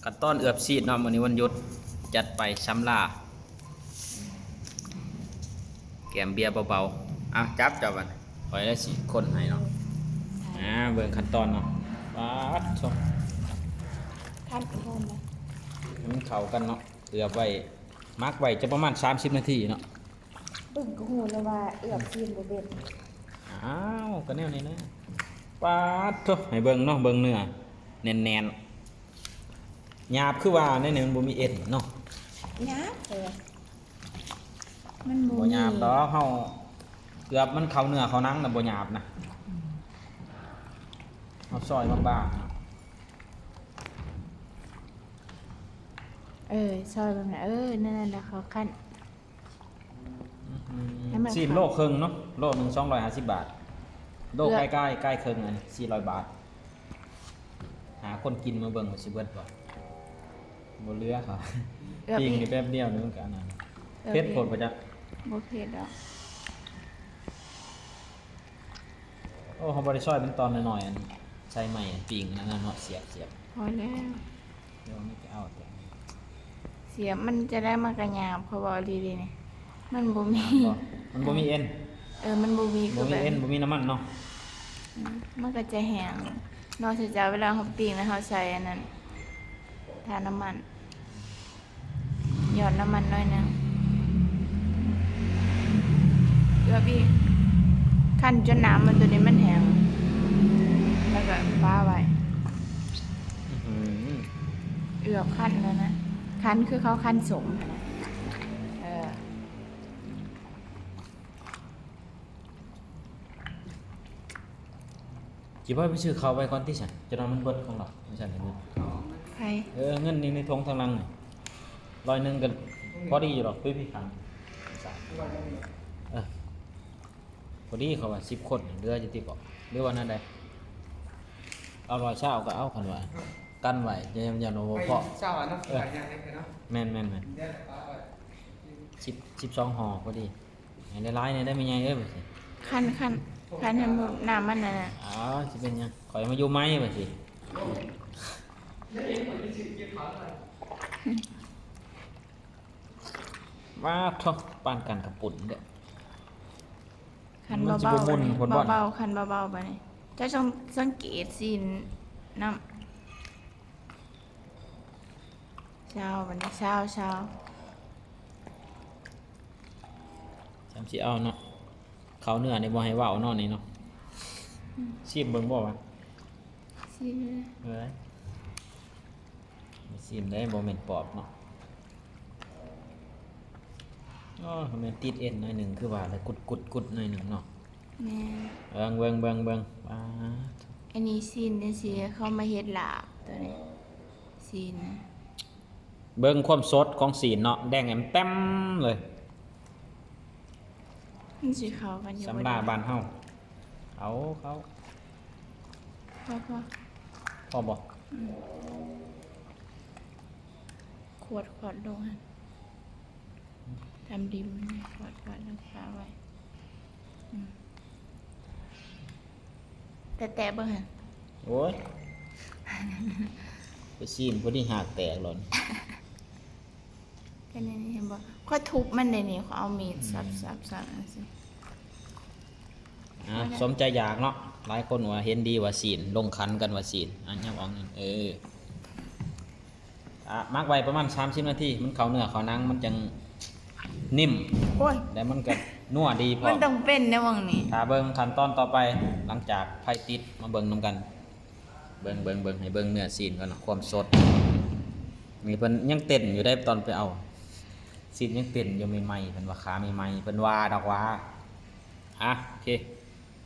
ຂັ້ນຕອນເອືອບຊີ້ນເນາະ ມື້ນີ້ວັນຢຸດ ຈັດໄປຊຳລາ ແກ້ມເບຍເບົາໆ. ເອົາ ຈັບເຈົ້າບັດ ຂ້ອຍລະຊິຄົນໃຫ້ເນາະ. ອ່າ ເບິ່ງຂັ້ນຕອນເນາະ ປາດໂທ້ ຂັ້ນຕອນນະ ໃຫ້ມັນເຂົ້າກັນເນາະ ເອືອບໄວ້ ໝັກໄວ້ຈະປະມານສາມສິບນາທີເນາະ. ເບິ່ງກໍຮູ້ແລ້ວວ່າເອືອບຊີ້ນບໍ່ເປັນ. ອ້າວ ກໍແນວນີ້ແຫຼະ ປາດໂທ້ ໃຫ້ເບິ່ງເນາະ ເບິ່ງເນື້ອແໜ້ນໆ ຫຍາບຄືວ່າ ໃນນີ້ມັນບໍ່ມີເອັນເນາະ. ຫຍາບ ເອີ ມັນບໍ່ ບໍ່ຫຍາບດອກ ເຮົາເກືອບມັນເຂົ້າເນື້ອເຂົ້າໜັງນະ ບໍ່ຫຍາບນະ. ອືມ ເຮົາຊອຍບາງໆ ເນາະ. ເອີ ຊອຍບາງໆ ເອີ ນັ້ນແຫຼະ ເຂົ້າຂັ້ນ. ອືມ ຊີ້ນໂລເຄິ່ງເນາະ ໂລໜຶ່ງສອງຮ້ອຍຫ້າສິບບາດ ໂລໃກ້ໆ ໃກ້ເຄິ່ງ ອັນນີ້ສີ່ຮ້ອຍບາດ. ຫາຄົນກິນມາເບິ່ງວ່າຊິເບິດບໍ່ ບໍ່ເຫຼືອເຂົາ ເອີ ປີ້ງນີ້ແປັບດຽວນີ້ມັນກໍອັນນັ້ນ. ເອີ ເຜັດໂພດບໍ່ຈັກ ບໍ່ເຜັດດອກ. ໂອ້ ເຮົາບໍ່ໄດ້ຊອຍເປັນຕອນນ້ອຍໆ ອັນໃສ່ໄມ້ ອັນປີ້ງອັນນັ້ນເນາະ ສຽບໆ ພໍແລ້ວ. ດຽວນີ້ໄປເອົາແຕ່ ສຽບມັນຈະໄດ້ ມັນກະຫຍາບ ເຂົາເວົ້າດີໆ ນີ້ ມັນບໍ່ມີ ມັນບໍ່ມີເອັນ. ເອີ ມັນບໍ່ມີ ບໍ່ມີເອັນ ຄືແບບ ບໍ່ມີນ້ຳມັນເນາະ. ອືມ ມັນກະຈະແຫ້ງ ນອກເສຍຈາກເວລາເຮົາປີ້ງແລ້ວເຮົາໃສ່ອັນນັ້ນ ທານ້ຳມັນ ຫຍອດນ້ຳມັນໜ້ອຍໜຶ່ງ ເກືອບອີກ ຂັ້ນຈົນນ້ຳມັນໂຕນີ້ມັນແຫ້ງ ແລ້ວກໍປະໄວ້. ອືມ ເກືອບຂັ້ນແລ້ວນະ ຂັ້ນຄືເຂົາຂັ້ນສົ້ມຫັ້ນນະ. ເອີ ຊິພາໄປຊື້ເຂົ້າໄວ້ກ່ອນຕິຊັ້ນ ຈະນອນມັນເບິດຂອງລາວ ວ່າຊັ້ນເດີ. ໃຜ? ເອີ ເງິນນີ້ໃນຖົງທາງຫຼັງນີ້ ຮ້ອຍໜຶ່ງກໍພໍດີຢູ່ດອກ ໄປພີ້ຂ້າງ ເອີ ພໍດີ. ເຂົາວ່າສິບຄົນເຫຼືອຢູ່ຕິເກາະ ຫຼືວ່າແນວໃດ? ເອົາຮ້ອຍຊາວກໍເອົາ ຄັນວ່າກັນໄວ້ ຢ້ານ ຢ້ານວ່າບໍ່ພໍ. ເອີ ແມ່ນໆໆ ສິບ ສິບສອງຫໍ່ພໍດີ. ໃຫ້ຫຼາຍໆແດ່ເດີ້ແມ່ໃຫຍ່ເອີຍ ວ່າຊີ້. ຄັນ ຄັນ ຄັນໃຫ້ໝົດນ້ຳມັນນັ້ນນະ. ອໍ ຊິເປັນຫຍັງ ຂ້ອຍມາຢູ່ໃໝ່ ວ່າຊີ້. ວ້າໂທ້ ປານກັນກັບປຸ້ນເດີ້. ຄັນເບົາໆ ມັນຊິບໍ່ໝຸ່ນພຸ້ນບໍ່? ເບົາໆ ຄັນເບົາໆບາດນີ້ ເຈົ້າຕ້ອງສັງເກດຊີ້ນນ້ຳ. ຊາວ ບັດນີ້ຊາວ ຊາວ ຊ່ຳຊິເອົາເນາະ ເຂົ້າເນື້ອນີ້ບໍ່ໃຫ້ເວົ້າເນາະນີ້ເນາະ. ອືມ ຊີມເບິ່ງບໍ່ວະ? ຊີມເລີຍ ເອີຍ ຊີມໄດ້ ບໍ່ແມ່ນປອບເນາະ. ອໍ ແມ່ນຕິດເອັນໜ້ອຍໜຶ່ງ ຄືວ່າແຫຼະ ກຸດໆໆ ໜ້ອຍໜຶ່ງເນາະ. ແມ່ນ ເບິ່ງ ເບິ່ງ ເບິ່ງ ເບິ່ງ ປາດ ອັນນີ້ຊີ້ນຈັ່ງຊີ້ ເຂົາມາເຮັດລາບໂຕນີ້ ຊີ້ນນະ. ເບິ່ງຄວາມສົດຂອງຊີ້ນເນາະ ແດງແອມແຕ້ມເລີຍ. ມັນຊິເຂົ້າກັນຢູ່ ສຳລາ ບໍ່ ບ້ານເຮົາ ເອົາເຂົ້າ ພໍ ພໍ ພໍບໍ່? ອືມ ຂວດ ຂວດລົງຫັ້ນ ຕາມດິນມັນ ຂວດ ຂວດ ແລ້ວປະໄວ້. ອືມ ແຕະໆເບິ່ງຫັ້ນ. ໂອ້ຍ ໄປຊີ້ນພໍດີຫາກແຕກໂລດ. ກໍນີ້ ເຫັນບໍ່ ຂ້ອຍທຸບມັນເດ້ນີ້ ຂ້ອຍເອົາມີດ ອືມ ສັບໆໆ ຈັ່ງຊີ້. ອ່າ ສົມໃຈຢາກເນາະ ຫຼາຍຄົນວ່າເຫັນດີວ່າຊີ້ນ ລົງຂັນກັນວ່າຊີ້ນ. ອ່າ ຫຍັບອອກໜຶ່ງ ເອີ ອ່າ ໝັກໄວ້ປະມານສາມສິບນາທີ ມັນເຂົ້າເນື້ອເຂົ້າໜັງ ມັນຈັ່ງນິ້ມ. ໂອ້ຍ ແລ້ວມັນກໍນົວດີພ້ອມ. ມັນຕ້ອງເປັນແນວຫວ່າງນີ້ ຖ້າເບິ່ງຂັ້ນຕອນຕໍ່ໄປ ຫຼັງຈາກໄຟຕິດ ມາເບິ່ງນຳກັນ. ເບິ່ງ ເບິ່ງ ເບິ່ງ ໃຫ້ເບິ່ງເນື້ອຊີ້ນກ່ອນເນາະ ຄວາມສົດ. ນີ້ເພິ່ນຍັງເຕັ້ນຢູ່ເດ້ ຕອນໄປເອົາຊີ້ນ ຍັງເຕັ້ນຢູ່ ໃໝ່ໆ ເພິ່ນວ່າ ຂາໃໝ່ໆ ເພິ່ນວ່າດອກວ່າ. ອ່ະ ໂອເຄ